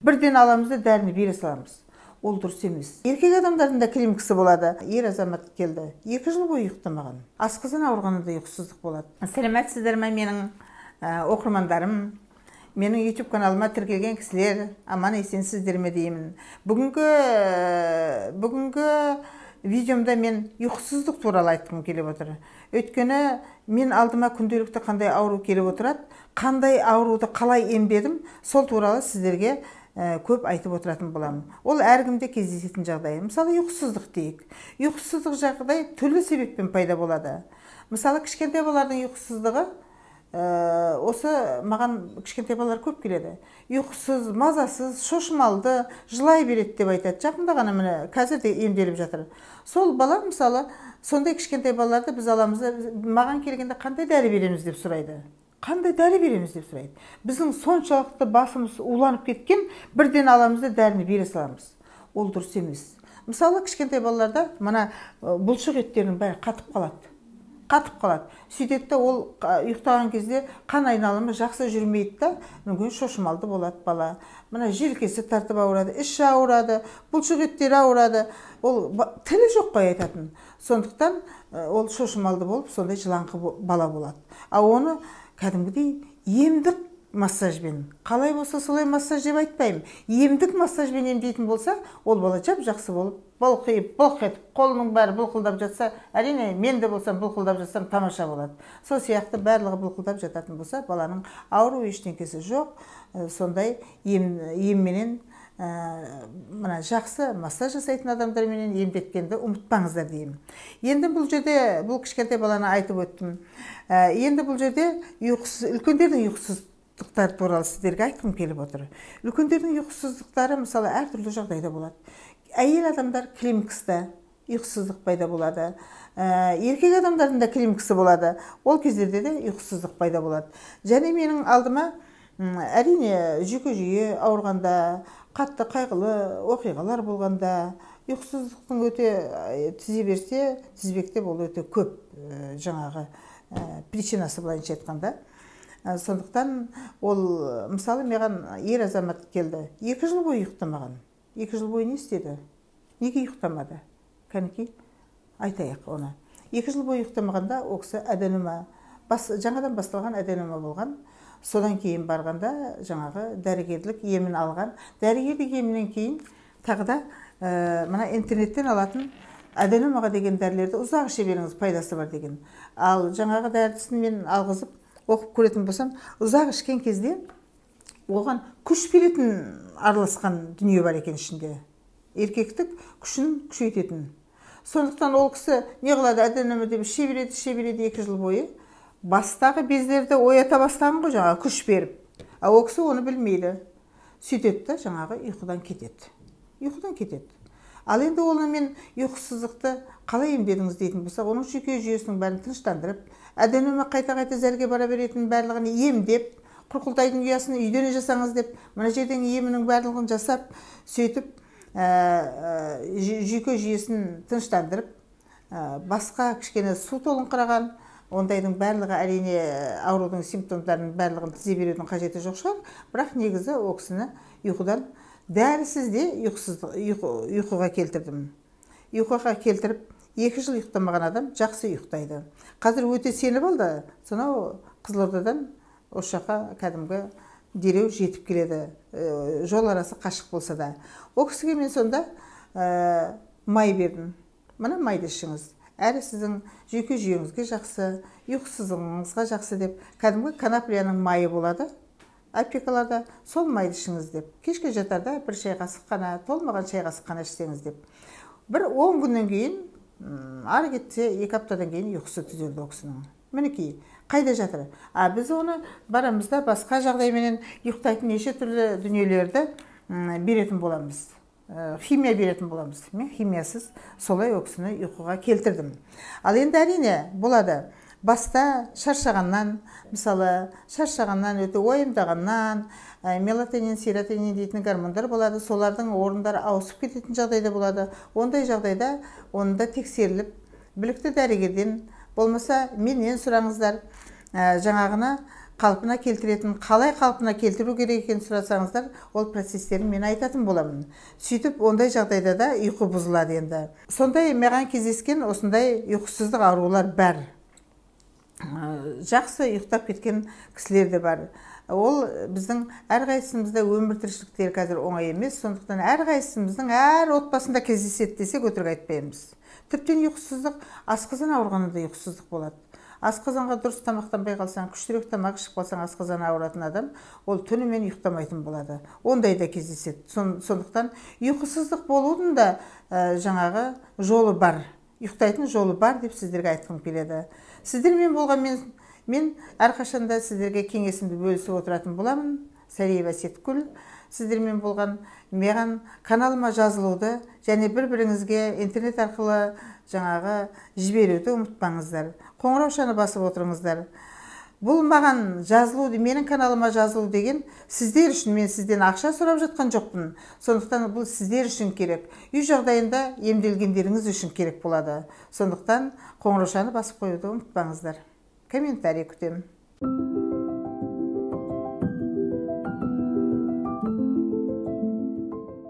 Бірден аламыз да дәріні бере саламыз. Ол дұрыс емес. Еркек адамдардың да климаксы болады. Ер азамат келді, 2 жыл бойы ұйықтамаған. Асқазан ауырғанда да ұйқысыздық болады. Сәлеметсіздер ме менің оқырмандарым? Менің YouTube каналыма тіркелген кісілер, аман есенсіздер ме деймін. Бүгінгі видеомда мен ұйқысыздық туралы айтқым келіп отыр. Өйткені мен алдыма күнделікті қандай ауру келіп отырады, қандай ауруды қалай емдедім, сол туралы сіздерге көп айтып отыратын боламын. Ол әркімде кездесетін жағдай. Мысалы, ұйқысыздық дейік. Ұйқысыздық жағдай түрлі себеппен пайда болады. Мысалы, кішкентай балалардың ұйқысыздығы, осы маған кішкентай балалар көп келеді. Ұйқысыз, мазасыз, шошымалды, жылай береді деп айтады. Жақында ғана міне қазір де емделіп жатыр. Сол бала, мысалы, сондай кішкентай балаларды біз аламыз да, маған келгенде қандай дәрі береміз деп сұрайды. Қандай дәрі береміз деп сұрайды. Біздің соншалықты басымыз уланып кеткен, бірден аламыз да дәріні бере саламыз. Ол дұрыс емес. Мысалы, кішкентай балаларда мына бұлшық еттерінің бәрі қатып қалады. Қатып қалады. Сөйтеді де ол ұйықтаған кезде қан айналымы жақсы жүрмейді да, мүмкін шошымалды болады бала. Мына желкесі тартып ауырады, іші ауырады, бұлшық еттері ауырады. Ол тілі жоқ қой айтатын. Сондықтан ол шошымалды болып, сондай жылаңқы бала болады. А оны кәдімгідей емдік массажбен, қалай болса солай массаж деп айтпаймын, емдік массажбен емдейтін болса, ол бала жап-жақсы болып, былқиып, былқ етіп, қолының бәрі былқылдап жатса, әрине мен де болсам былқылдап жатсам тамаша болады. Сол сияқты барлығы былқылдап жататын болса, баланың ауру ештеңкесі жоқ, сондай емменен, мына жақсы массаж жасайтын адамдарменен емдеткенді ұмытпаңыздар деймін. Енді бұл жерде бұл кішкентай баланы айтып өттім. Енді бұл жерде үлкендердің ұйқысыздықтары туралы сіздерге айтқым келіп отыр. Үлкендердің ұйқысыздықтары, мысалы, әртүрлі жағдайда болады. Әйел адамдар климакста ұйқысыздық пайда болады. Еркек адамдардың да климаксы болады. Ол кездерде де ұйқысыздық пайда болады. Және менің алдыма, әрине, жүйке жүйе ауырғанда, қатты қайғылы оқиғалар болғанда, ұйқысыздықтың өте тізе берсе, тізбектеп ол өте көп, жаңағы причинасы былайынша айтқанда. Сондықтан ол, мысалы, маған ер азамат келді, 2 жыл бойы ұйықтамаған. 2 жыл бойы не істеді? Неге ұйықтамады? Кәнекей, айтайық оны. 2 жыл бойы ұйықтамағанда ол кісі аденома, жаңадан басталған аденома болған. Содан кейін барғанда жаңағы дәрігерлік емін алған. Дәрігерлік емінен кейін тағы да мына интернеттен алатын аденомаға деген дәрілерді ұзақ іше беріңіз, пайдасы бар деген. Ал жаңағы дәрісін мен алғызып оқып көретін болсам, ұзақ ішкен кезде оған күш беретін араласқан дүние бар екен ішінде. Еркектік күшін күшейтетін. Сондықтан ол кісі не қылады, аденома деп іше береді, іше береді 2 жыл бойы. Бастағы бездерді оята бастаған ғой жаңағы күш беріп. А ол кісі оны білмейді. Сөйтеді да жаңағы ұйқыдан кетеді. Ұйқыдан кетеді. Ал енді оны мен ұйқысыздықты қалай емдедіңіз дейтін болсақ, оның жүйке жүйесінің бәрін тыныштандырып, аденома қайта-қайта зәрге бара беретін барлығын емдеп, құрқылтайдың ұясын үйден жасаңыз деп, мына жерден емінің барлығын жасап, сөйтіп, жүйке жүйесін тыныштандырып, басқа кішкене су толыңқыраған, ондайдың барлығы әрине аурудың симптомдарының барлығын тізе берудің қажеті жоқ шығар, бірақ негізі ол кісіні ұйқыдан дәрісіз де ұйқыға келтірдім. Ұйқыға келтіріп, 2 жыл ұйықтамаған адам жақсы ұйықтайды. Қазір өте сеніп алды, сонау Қызылордадан осы жаққа кәдімгі дереу жетіп келеді, жол арасы қашық болса да. Ол кісіге мен сонда май бердім. Мына майды ішіңіз. Әрі сіздің жүйке жүйеңізге жақсы, ұйқысыздығыңызға жақсы деп, кәдімгі коноплияның майы болады аптекаларда, сол майды ішіңіз деп. Кешке жатарда бір шай қасық қана, толмаған шай қасық қана ішсеңіз деп. Бір 10 күннен кейін, ары кетсе 2 аптадан кейін ұйқысы түзелді ол кісінің. Мінекей, қайда жатыр? А біз оны барамыз да басқа жағдайменен ұйықтайтын неше түрлі дүниелерді беретін боламыз. Химия беретін боламыз. Мен химиясыз солай ол кісіні ұйқыға келтірдім. Ал енді әрине болады. Баста шаршағаннан, мысалы, шаршағаннан, өте уайымдағаннан, мелатонин, серотонин дейтін гормондар болады, солардың орындары ауысып кететін жағдайда болады. Ондай жағдайда оны да тексеріліп, білікті дәрігерден, болмаса менен сұраңыздар, жаңағына қалпына келтіретін, қалай қалпына келтіру керек екенін сұрасаңыздар, ол процестерін мен айтатын боламын. Сөйтіп ондай жағдайда да ұйқы бұзылады енді. Сондай маған кездескен осындай ұйқысыздық аурулар бар. Жақсы ұйықтап кеткен кісілер де бар. Ол біздің әрқайсымызда өмір тіршіліктері қазір оңай емес, сондықтан әрқайсымыздың әр отбасында кездеседі десек өтірік айтпаймыз. Тіптен ұйқысыздық, асқазан ауырғанда да ұйқысыздық болады. Асқазанға дұрыс тамақтанбай қалсаң, күштірек тамақ ішіп қалсаң, асқазан ауыратын адам ол түнімен ұйықтамайтын болады. Ондай да кездеседі. Сондықтан ұйқысыздық болудың да жаңағы жолы бар, ұйықтайтын жолы бар деп сіздерге айтқым келеді. Сіздермен болған мен әрқашанда сіздерге кеңесімді бөлісіп отыратын боламын. Сариева Әсеткүл сіздермен болған. Маған каналыма жазылуды және бір-біріңізге интернет арқылы жаңағы жіберуді ұмытпаңыздар. Қоңыраушаны басып отырыңыздар. Бұл маған жазылу, менің каналыма жазылу деген сіздер үшін, мен сізден ақша сұрап жатқан жоқпын. Сондықтан бұл сіздер үшін керек. Үй жағдайында емделгендеріңіз үшін керек болады. Сондықтан қоңыраушаны басып қоюды ұмытпаңыздар. Комментарий күтемін.